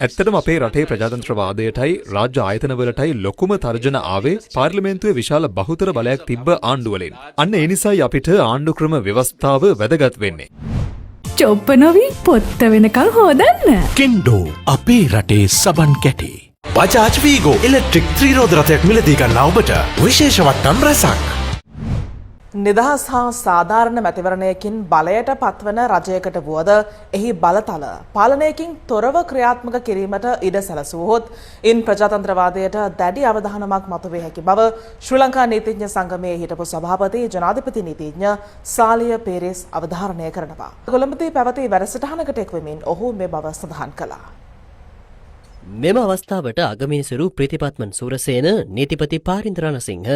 ඇත්තටම අපේ රටේ ප්‍රජාතන්ත්‍රවාදයටයි රාජ්‍ය ආයතනවලටයි ලොකුම තර්ජන ආවේ පාර්ලිමේන්තුවේ විශාල බහුතර බලයක් තිබ්බ ආණ්ඩුවලින්. අන්න ඒ නිසායි අපිට ආණ්ඩු ක්‍රම ව්‍යවස්ථාව වැදගත් වෙන්නේ. චොප්ප නොවී පොත්ත වෙනකං හෝදන්න. කෙන්ඩෝ, අපේ රටේ සබන් කැටේ. බජාජ් වීගෝ ඉලෙක්ට්‍රික් ත්‍රිරෝද රථයක් මිලදී ගන්නා ඔබට විශේෂ වට්ටම් රැසක්. නිදහස් හා සාධාරණ මැතිවරණයකින් බලයට පත්වන රජයකට වුවද එහි බලතල පාලනයකින් තොරව ක්‍රියාත්මක කිරීමට ඉඩ සැලසුවහොත් ඉන් ප්‍රජාතන්ත්‍රවාදයට දැඩි අවදානමක් මතුවිය හැකි බව ශ්‍රී ලංකා නීතිඥ සංගමයේ හිටපු සභාපති ජනාධිපති නීතිඥ සාලිය පේරිස් අවධාරණය කරනවා. කොළඹදී පැවති වැඩසටහනකට එක්වමින් ඔහු මේ බව සඳහන් කළා. මෙම අවස්ථාවට අගමිනිසුරු ප්‍රීතිපත්මන් සූරසේන, නීතිපති පාරින්ද රණසිංහ,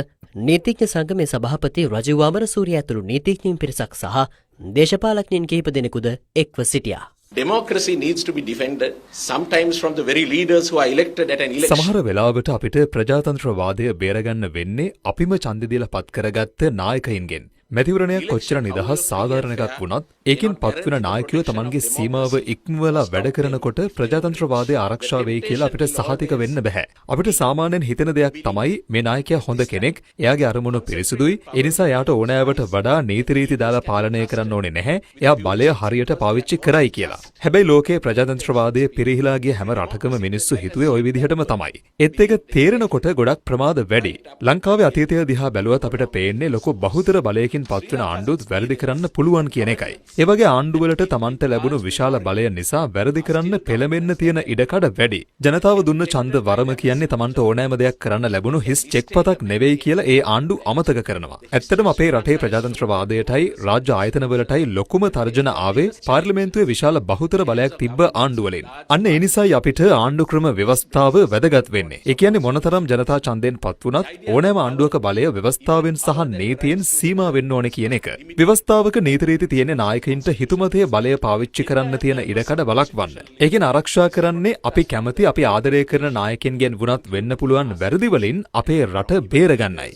නීතිඥ සංගමේ සභාපති රජීව් අමරසූරිය ඇතුළු නීතිඥයින් පිරිසක් සහ දේශපාලඥයින් කිහිප දෙනෙකුද එක්ව සිටියා. Democracy needs to be defended, sometimes from the very leaders who are elected at an election. සමහර වෙලාවට අපිට ප්‍රජාතන්ත්‍රවාදය බේරගන්න වෙන්නේ අපිම ඡන්දෙ දීලා පත් කරගත්ත නායකයින්ගෙන්. මැතිවරණයක් කොච්චර නිදහස් සාධාරණ එකක් වුණත්, ඒකෙන් පත්වන නායකයෝ තමන්ගේ සීමාව ඉක්මවලා වැඩ කරනකොට ප්‍රජාතන්ත්‍රවාදය ආරක්ෂා වෙයි කියලා අපිට සහතික වෙන්න බෑ. අපිට සාමාන්‍යයෙන් හිතෙන දෙයක් තමයි මේ නායකයා හොඳ කෙනෙක්, එයාගේ අරමුණු පිරිසිදුයි, ඒ නිසා එයාට ඕනෑවට වඩා නීති රීති දාලා පාලනය කරන්න ඕනේ නැහැ. එයා බලය හරියට පාවිච්චි කරයි කියලා. හැබැයි ලෝකයේ ප්‍රජාතන්ත්‍රවාදය පිරිහිලා ගිය හැම රටකම මිනිස්සු හිතුවේ ඔය විදිහටම තමයි. ඒත් ඒක තේරෙනකොට ගොඩක් ප්‍රමාද වැඩි. ලංකාවේ අතීතය දිහා බැලුවත් අපිට පේන්නේ ලොකු බහුතර බලයකින් පත්වෙන ආණ්ඩුත් වැරදි කරන්න පුළුවන් කියන එකයි. ඒ වගේ ආණ්ඩුවලට තමන්ට ලැබුණු විශාල බලය නිසා වැරදි කරන්න පෙළඹෙන්න තියෙන ඉඩකඩ වැඩි. ජනතාව දුන්න ඡන්ද වරම කියන්නේ තමන්ට ඕනෑම දෙයක් කරන්න ලැබුණු හිස් චෙක් පතක් නෙවෙයි කියලා ඒ ආණ්ඩු අමතක කරනවා. ඇත්තටම අපේ රටේ ප්‍රජාතන්ත්‍රවාදයටයි රාජ්‍ය ආයතනවලටයි ලොකුම තර්ජන ආවේ පාර්ලිමේන්තුවේ විශාල බහුතර බලයක් තිබ්බ ආණ්ඩුවලින්. අන්න ඒ නිසායි අපිට ආණ්ඩු ක්‍රම ව්‍යවස්ථාව වැදගත් වෙන්නේ. ඒ කියන්නේ මොනතරම් ජනතා ඡන්දයෙන් පත් වුණත් ඕනෑම ආණ්ඩුවක බලය ව්‍යවස්ථාවෙන් සහ නීතියෙන් සීමා වෙන්න ඕනේ කියන එක. ව්‍යවස්ථාවක නීති රීති තියෙන්නේ නායකයින්ට හිතුමතේ බලය පාවිච්චි කරන්න තියෙන ඉඩකඩ වළක්වන්න. ඒකෙන් ආරක්ෂා කරන්නේ අපි කැමති, අපි ආදරය කරන නායකයින්ගෙන් වුණත් වෙන්න පුළුවන් වැරදි වලින් අපේ රට බේරගන්නයි.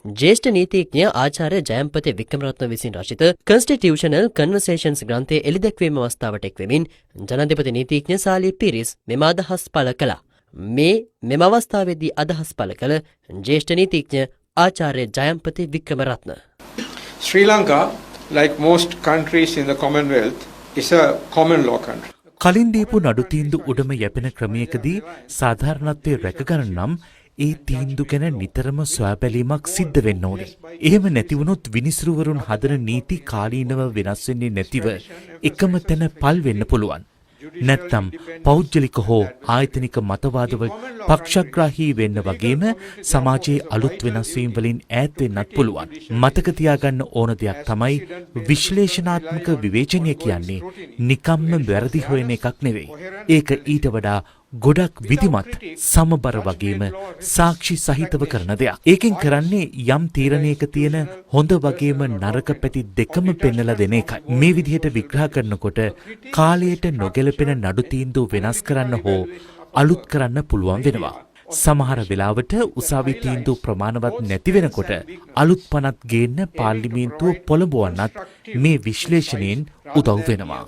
ජ්‍යෙෂ්ඨ නීතිඥ ආචාර්ය ජයම්පති වික්‍රමරත්න විසින් රචිත කන්ස්ටිටියුෂනල් කන්වර්සේෂන්ස් ග්‍රන්ථය එළිදැක්වීම අවස්ථාවට එක්වෙමින් ජනාධිපති නීතිඥ සාලිය පීරිස් මෙම අදහස් පළ කළා. මේ මෙම අවස්ථාවේදී අදහස් පළ කළ ජ්‍යෙෂ්ඨ නීතිඥ ආචාර්ය Jayampathi Wickramaratne. Sri Lanka, like most countries in the Commonwealth, is a common law country. කලින් දීපු නඩු තීන්දු උඩම යැපෙන ක්‍රමයකදී සාධාරණත්වය රැකගන්න නම් ඒ තීන්දු ගැන නිතරම සොයා බැලීමක් සිද්ධ වෙන්න ඕනේ. එහෙම නැති වුණොත් විනිසුරුවරුන් හදන නීති කාලීනව වෙනස් වෙන්නේ නැතිව එකම තැන පල් වෙන්න පුළුවන්. නැත්නම් පෞද්ගලික හෝ ආයතනික මතවාදවල පක්ෂග්‍රාහී වෙන්න වගේම සමාජයේ අලුත් වෙනස් වීම් වලින් ඈත් වෙන්නත් පුළුවන්. මතක තියාගන්න ඕන දෙයක් තමයි විශ්ලේෂණාත්මක විවේචනය කියන්නේ නිකම්ම වැරදි හොයන එකක් නෙවෙයි. ඒක ඊට වඩා ගොඩක් විධිමත්, සමබර වගේම සාක්ෂි සහිතව කරන දෙයක්. ඒකෙන් කරන්නේ යම් තීරණයක තියෙන හොඳ වගේම නරක පැති දෙකම පෙන්නලා දෙන එකයි. මේ විදිහට විග්‍රහ කරනකොට කාලයට නොගැලපෙන නඩු තීන්දුව වෙනස් කරන්න හෝ අලුත් කරන්න පුළුවන් වෙනවා. සමහර වෙලාවට උසාවි තීන්දුව ප්‍රමාණවත් නැති වෙනකොට අලුත් පනත් ගේන්න පාර්ලිමේන්තුව පොළඹවන්නත් මේ විශ්ලේෂණයෙන් උදව් වෙනවා.